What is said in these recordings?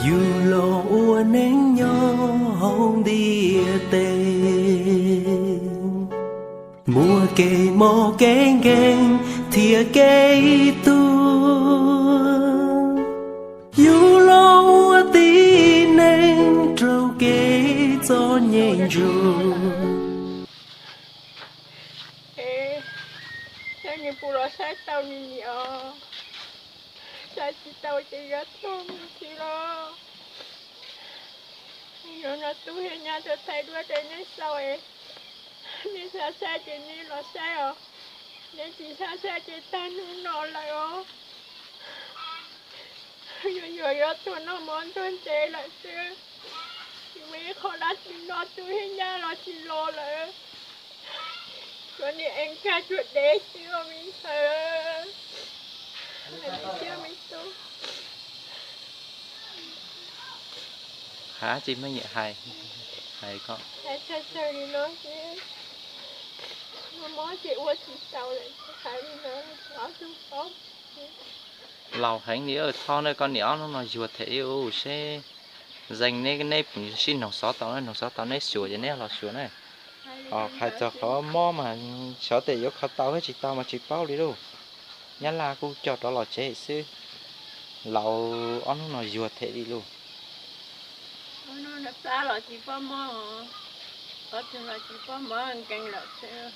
Yug los ua neej nyob hauv ntiaj teb, muaj kev mob kev nkeeg thiab kev tuag. Yug los ua tib neeg raug kev txom nyem ntsuag. Es, saib nws puas los saib tau nws niam os. Saib tsis tau ces yuav tuag mus ntxiv los. Yog no tub thiab nyab tuaj thaij duab rau neb saib es, neb xav saib ces neb los saib os. Neb tsis xav saib ces tag hnub no lawm os. Yuav yuav yuav tuag noj mov ntuag ntsev lawm xwb. Tsis muaj ib qho dab tsi noj, tub thiab nyab los tsis los lawm. Tshuav niam ees kag cuag dev xwb os me ntxhais, me tub. Hais dab tsi me nyuam hais, hais ko. Hais tag tag li no xwb, mob ces ua tsis tau lawm, hais li no ob tug paub. Laus heev li Thoj na, koj niam ob hnub no yuag them li ub seb, zeeg neb, neb puas sib noog xov tau na, noog xov tau neb xyuas ces neb los xyuas na. Hais txog qhov mob mas xyov tes yuav kho tau thiab tsis tau mas tsis paub li lauj. Nyab Laj kuj coj rov los tsev xwb, laus ob hnub no yuag them li lauj. Plab los tsis paub mob, qhov twg los tsis paub mob, nkees lawm xwb.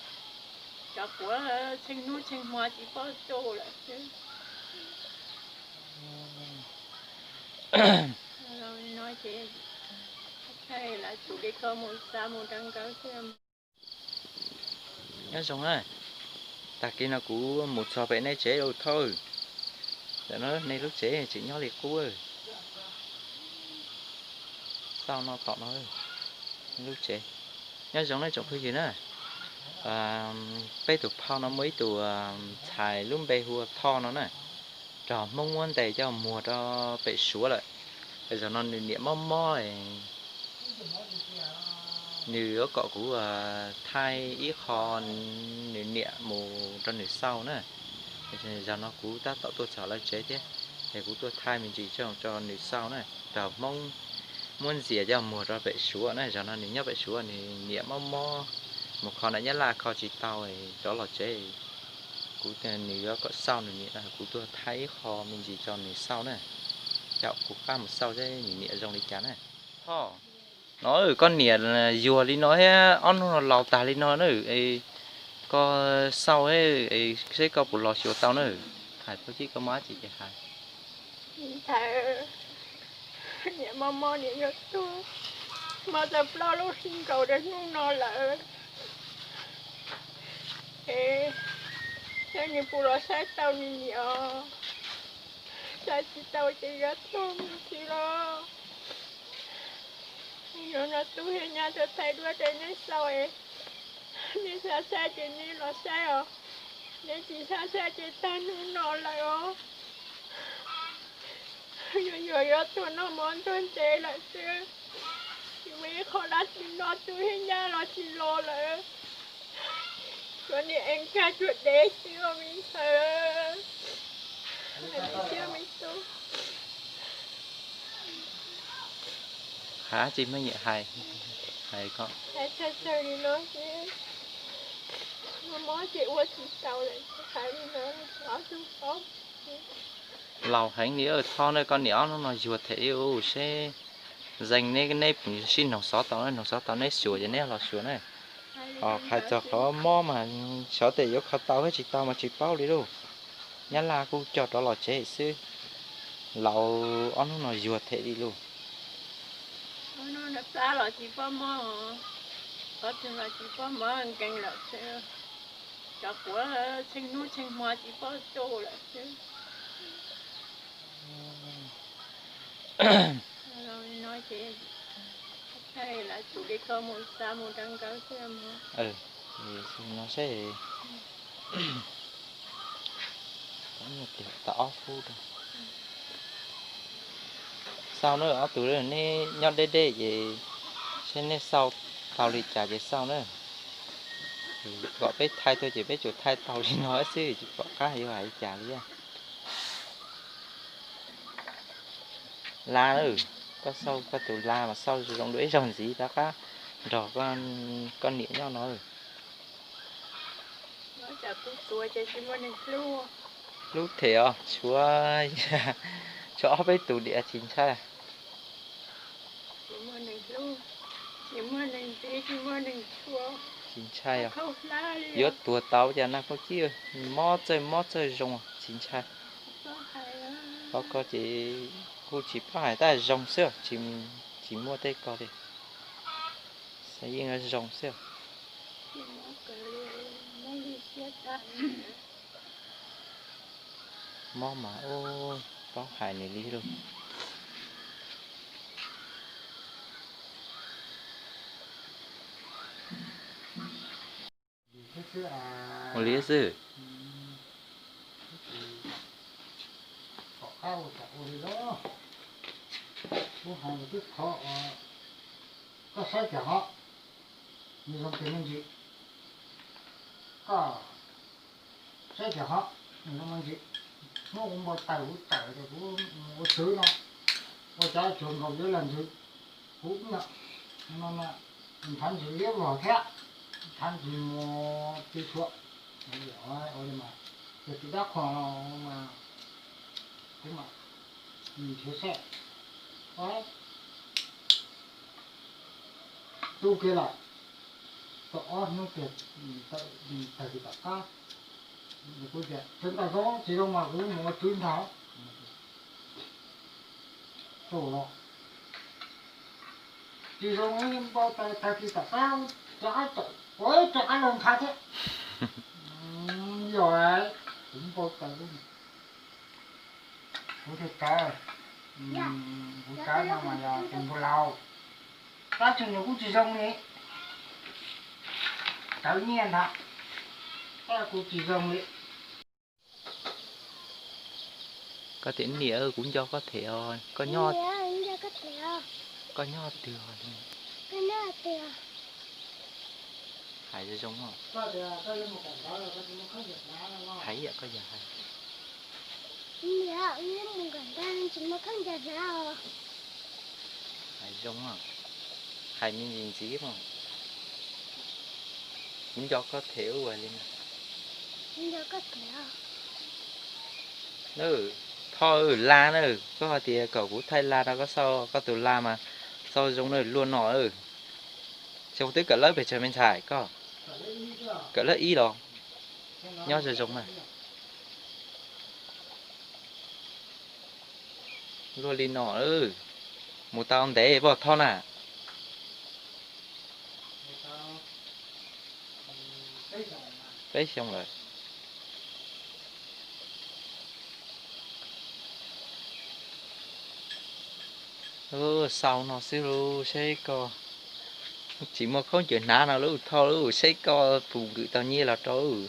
Cov quav tsheej hnub tsheej hmo tsis paub tsuj lawm xwb. Lawv tsum li ko mus xa mus rau nkawd xwb. Nyob zoo na, tag kis no kuv mus txog pem nej tsev ua Thoj. Ntawm no nej lub tsev tseem nyob li qub. Xauj no tom no, nej lub tsev. Nyob zoo nej tsoom phooj ywg na. Peb tus phauj no muaj ib tug ntxhais lub npe hu ua Thoj no na, raug Hmoob muab ntes coj muag rau pem Suav lawm. Zaum no nws niam mob mob, nws yuav kom kuv thaij ib qho nws niam mus rau nws xauj na. Zaum no kuv tab tom tuaj txog lawv tsev thiab, es kuv tuaj thaij me ntsis tso rau nws xauj na, raug Hmoob muab ntxias coj muag rau pem Suav na. Zaum no nws nyob pem Suav, nws niam mob mob, mus kho ntawm Nyab Laj kho tsis tau, rov los tsev. Kuv, nws yuav kom xauj nws niam, kuv tuaj thaij ib qho me ntsis tso nws xauj na. Caum kuv qab mus xauj seb nws niam zoo li cas na. Thoj, no koj niam yuag li no thiab ob hnub no laus tag li no na, koj xauj seb koj puas los xyuas tau na. Hais puag tib koj mob dab tsi ces hais. Ntxhais, niam mob mob niam yuav tuag, mob tau plaub lub hlis nkaus rau hnub no lawm. Es, saib nws puas los saib tau nws niam os. Saib tsis tau ces yuav tuag mus ntxiv los. Yog no tub thiab nyab tuaj thaij duab rau neb saib es, neb xav saib ces neb los saib os. Neb tsis xav saib ces tag hnub no lawm os. Yuav yuav yuav tuag noj mov ntuag ntsev lawm xwb. Tsis muaj ib qho dab tsi noj, tub thiab nyab los tsis los lawm. Tshuav niam ees kag cuag dev xwb os me ntxhais, me tub. Hais dab tsi me nyuam hais, hais ko. Hais tag tag li no xwb, mob mob ces ua tsis tau lawm, hais li no ob tug paub. Laus heev li Thoj na, koj niam ob hnub no yuag them li ub seb, zeeg neb, neb puas sib noog xov tau na, noog xov tau neb xyuas ces neb los xyuas na. Hais txog qhov mob mas xyov tes yuav kho tau thiab tsis tau mas tsis paub li lauj. Nyab Laj kuj coj rov los tsev xwb, laus ob hnub no yuag them li lauj. Plab los tsis paub mob, qhov twg los tsis paub mob, nkees lawm xwb. Cov quav tsheej hnub tsheej hmo tsis paub tsuj lawm xwb. Lawv tsum li ko mus xa mus rau nkawd xwb. No seb, tau ob fub rau. Xauj na ob tug, neb nyob deb deb ces seb neb xauj tau li cas ces xauj na. Kom peb thaij tuaj ces peb tsuas thaij tau li no xwb, tsis pom qab yuav hais li cas li. Laj na. Koj xauj koj tus la mas xauj zoo dua ib zaug ntxiv rov qab nrog koj niam nyob no. Hlub them os, tshuav, tshuav ob peb tus diam tsis ntshai. Tsis ntshai os. Yuav tuag tau cas na Paj Kib, mob txawj mob txawj zoo tsis ntshai. Qhov ko ces kuj tsis paub hais tab zoo xwb, tsis muaj tej ko li. Xav yeej zoo xwb. Mob mas ub, paub hais nws li lauj. Ua li xwb. Tom qab ua cas ua li los, kuv hais lus twb thov, koj saib cas hov, nws zoo tiag me ntsis. Koj saib cas hov, nws zoo me ntsis. Hnub kuv npau taws kuv tawm tias kuv mus ua tswv no, ua cas tsuas nkaus yuav leej ntxwv, kuv no, no, nthov ntsis liab vog thiab, nthov ntsis mus ti suav, ua li mas, yog tus dab qhuas mas kuv mam nrhiav saib. Tu kiag lawm, tau ob hnub kiag, tag kis tom qab, kuv tias tseem tau zoo, tsis zoo mas kuv mus ua tswv ntag. Tau los, tsis zoo npau taws tag kis tom qab, rov qab tawm, ua rov qab los nthov thiab. Yog, kuv npau taws, kuv thiaj tawv, kuv tawv no mas yog tus npau laus, tab sis nws kuj tsis zoo li, tawv nyiaj ntag, tab kuj tsis zoo li. Koj tias niam, kuv nco koj them os, koj nyob, koj nyob twg os? Hais zoo zoo os. Hais ib yam koj yawg hais. Hais zoo os, hais me ntsis ntxiv mas. Kuv nco koj them ua li na. Thoj la na, koj hais tias kom kuv thaij la rau koj xauj, koj tus la mas xauj zoo na, luaj no. Xyoo twb kawm lab pes tsawg me ntxhais koj? Kawm lab ib los? Nyob zoo zoo na. Luaj li no, mus tau ntev poj thoj na. Peb xyoo lawm. Xauj no xwb lauj, saib koj tsis muaj khaub ncaws hnav no lauj, thoj lauj, saib koj puas nkwm tau nyiaj los rau.